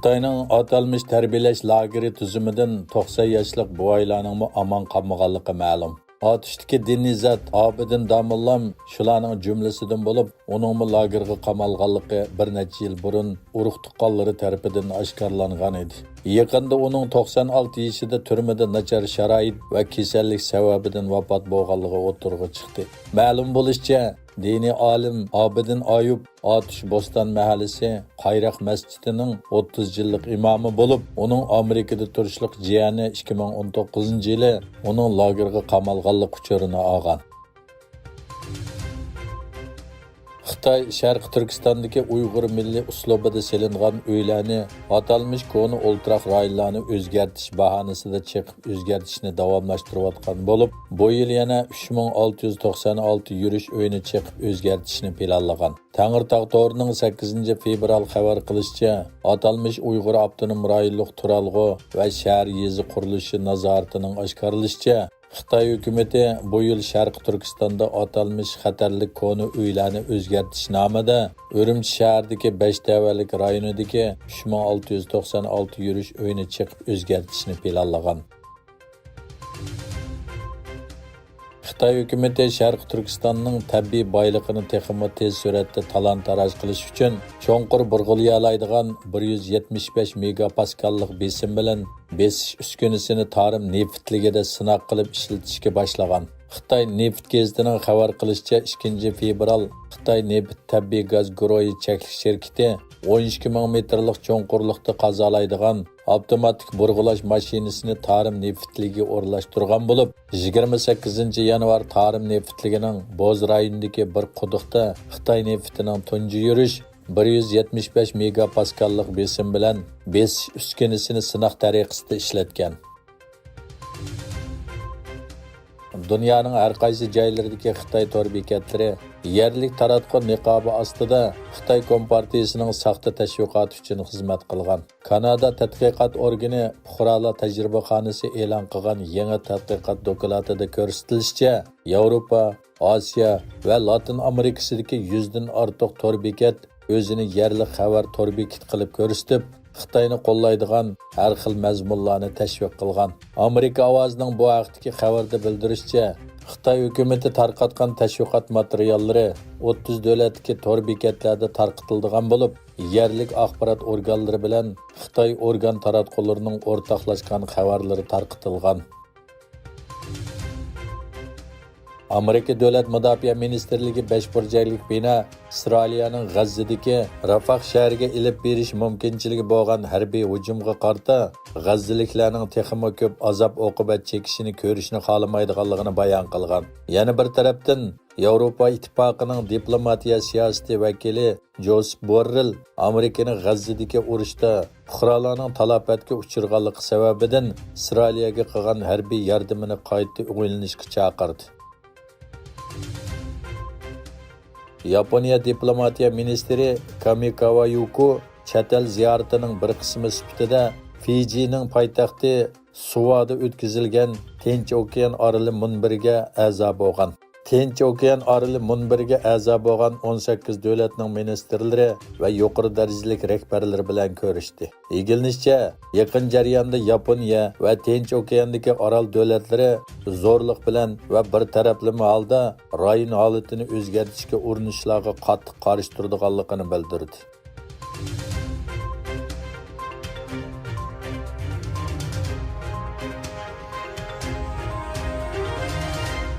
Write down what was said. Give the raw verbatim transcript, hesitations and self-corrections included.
خىتاينىڭ ئاتالمىش تەربىيەلەش لاگېرى تۈزۈمىدىن توقسان ياشلىق بوۋايلارنىڭمۇ ئامان قالمىغانلىقى مەلۇم. ئاتۇشتىكى دىنىي زات ئابىدىن داموللام شۇلارنىڭ جۈملىسىدىن بولۇپ، ئۇنىڭمۇ لاگېرغا قامالغانلىقى بىر نەچچە يىل بۇرۇن ئۇرۇق-تۇغقانلىرى تەرىپىدىن ئاشكارىلانغان ئىدى. يېقىندا ئۇنىڭ توقسان ئالتە يېشىدا تۈرمىدە ناچار شارائىت ۋە كېسەللىك سەۋەبىدىن ۋاپات بولغانلىقى ئوتتۇرىغا چىقتى. مەلۇم بولۇشىچە، دىنىي ئالىم ئابىدىن ئايۇپ ئاتۇش بوستان مەھەللىسى قايراق مەسچىتىنىڭ ئوتتۇز يىللىق ئىمامى بولۇپ، ئۇنىڭ ئامېرىكىدا تۇرۇشلۇق جىيەنى ئىككى مىڭ ئون توققۇزىنچى يىلى ئۇنىڭ لاگېرغا قامالغانلىق ئۇچۇرىنى ئالغان. خىتاي شەرقىي تۈركىستاندىكى ئۇيغۇر مىللىي ئۇسلۇبىدا سېلىنغان ئۆيلەرنى ئاتالمىش كونا ئولتۇراق رايونلارنى ئۆزگەرتىش باھانىسىدا چېقىپ ئۆزگەرتىشنى داۋاملاشتۇرۇۋاتقان بولۇپ، بۇ يىل يەنە ئۈچ مىڭ ئالتە يۈز توقسان ئالتە يۈرۈش ئۆينى چېقىپ ئۆزگەرتىشنى پىلانلىغان. تەڭرىتاغ تورىنىڭ سەككىزىنچى فېۋرال خەۋەر قىلىشىچە، ئاتالمىش ئۇيغۇر ئاپتونوم رايونلۇق تۇرالغۇ ۋە شەھەر يېزا قۇرۇلۇشى نازارىتىنىڭ ئاشكارىلىشىچە، خىتاي ھۆكۈمىتى بۇ يىل شەرقىي تۈركىستاندا ئاتالمىش خەتەرلىك كونا ئۆيلەرنى ئۆزگەرتىش نامىدا ئۈرۈمچى شەھىرىدىكى بەش تەۋەلىك رايونىدىكى ئۈچ مىڭ ئالتە يۈز توقسان ئالتە يۈرۈش ئۆينى چېقىپ ئۆزگەرتىشنى پىلانلىغان. خىتاي ھۆكۈمىتى شەرقىي تۈركىستاننىڭ تەبىئىي بايلىقىنى تېخىمۇ تېز سۈرئەتتە تالان-تاراج قىلىش ئۈچۈن، چوڭقۇر بۇرغىلىيالايدىغان بىر يۈز يەتمىش بەش مېگا پاسكاللىق بېسىم بىلەن بېسىش ئۈسكۈنىسىنى تارىم نېفىتلىكىدە سىناق قىلىپ ئىشلىتىشكە باشلىغان. خىتاي نېفىت گېزىتىنىڭ خەۋەر قىلىشىچە، ئىككىنچى فېۋرال خىتاي نېفىت تەبىئىي گاز گۇرۇھى چەكلىك شىركىتى ئون ئىككى مىڭ مېتىرلىق چوڭقۇرلۇقتا قازالايدىغان ئاپتوماتىك بۇرغىلاش ماشىنىسىنى تارىم نېفىتلىكىگە ئورۇنلاشتۇرغان بولۇپ، يىگىرمە سەككىزىنچى يانۋار تارىم نېفىتلىكىنىڭ بوز رايونىدىكى بىر قۇدۇقتا خىتاي نېفىتىنىڭ تۇنجى يۈرۈش بىر يۈز يەتمىش بەش مېگا پاسكاللىق بېسىم بىلەن بېسىش ئۈسكۈنىسىنى سىناق تەرىقىسىدە ئىشلەتكەن. دۇنيانىڭ ھەر قايسى جايلىرىدىكى خىتاي تور بېكەتلىرى يەرلىك تاراتقۇ نىقابى ئاستىدا خىتاي كومپارتىيىسىنىڭ ساختا تەشۋىقاتى ئۈچۈن خىزمەت قىلغان. كانادا تەتقىقات ئورگىنى پۇقرالار تەجرىبىخانىسى ئېلان قىلغان يېڭى تەتقىقات دوكلاتىدا كۆرسىتىلىشىچە، ياۋروپا، ئاسىيا ۋە لاتىن ئامېرىكىسىدىكى يۈزدىن ئارتۇق تور بېكەت ئۆزىنى يەرلىك خەۋەر تور بېكىتى قىلىپ كۆرسىتىپ، خىتاينى قوللايدىغان ھەر خىل مەزمۇنلارنى تەشۋىق قىلغان. ئامېرىكا ئاۋازىنىڭ بۇ ھەقتىكى خەۋىرىدە بىلدۈرۈشىچە، خىتاي ھۆكۈمىتى تارقاتقان تەشۋىقات ماتېرىياللىرى ئوتتۇز دۆلەتتىكى تور بېكەتلەردە تارقىتىلىدىغان بولۇپ، يەرلىك ئاخبارات ئورگانلىرى بىلەن خىتاي ئورگان تاراتقۇلىرىنىڭ ئورتاقلاشقان خەۋەرلىرى تارقىتىلغان. ئامېرىكا دۆلەت مۇداپىئە مىنىستىرلىكى بەش بۇرجەكلىك بىنا ئىسرائىلىيەنىڭ غەززىدىكى رافاھ شەھىرىگە ئېلىپ بېرىش مۇمكىنچىلىكى بولغان ھەربىي ھۇجۇمغا قارىتا غەززىلىكلەرنىڭ تېخىمۇ كۆپ ئازاب-ئوقۇبەت چېكىشىنى كۆرۈشنى خالىمايدىغانلىقىنى بايان قىلغان. يەنە بىر تەرەپتىن، ياۋروپا ئىتتىپاقىنىڭ دىپلوماتىيە سىياسىتى ۋەكىلى جوزېپ بوررېل ئامېرىكىنى غەززىدىكى ئۇرۇشتا پۇقرالارنىڭ تالاپەتكە ئۇچرىغانلىقى سەۋەبىدىن ئىسرائىلىيەگە قىلغان ھەربىي ياردىمىنى قايتا ئويلىنىشقا چاقىردى. ياپونىيە دىپلوماتىيە مىنىستىرى كامىكاوا يۇكو چەت ئەل زىيارىتىنىڭ بىر قىسمى سۈپىتىدە فىجىنىڭ پايتەختى سۇۋادا ئۆتكۈزۈلگەن تىنچ ئوكيان ئارىلى مۇنبىرىگە ئەزا بولغان. تىنچ ئوكيان ئارىلى مۇنبىرىگە ئەزا بولغان ئون سەككىز دۆلەتنىڭ مىنىستىرلىرى ۋە يۇقىرى دەرىجىلىك رەھبەرلىرى بىلەن كۆرۈشتى. ئىگىلىنىشىچە، يېقىن جەرياندا ياپونىيە ۋە تىنچ ئوكياندىكى ئارال دۆلەتلىرى زورلۇق بىلەن ۋە بىر تەرەپلىمە ھالدا رايون ھالىتىنى ئۆزگەرتىشكە ئۇرۇنۇشلارغا قاتتىق قارشى تۇرىدىغانلىقىنى بىلدۈردى.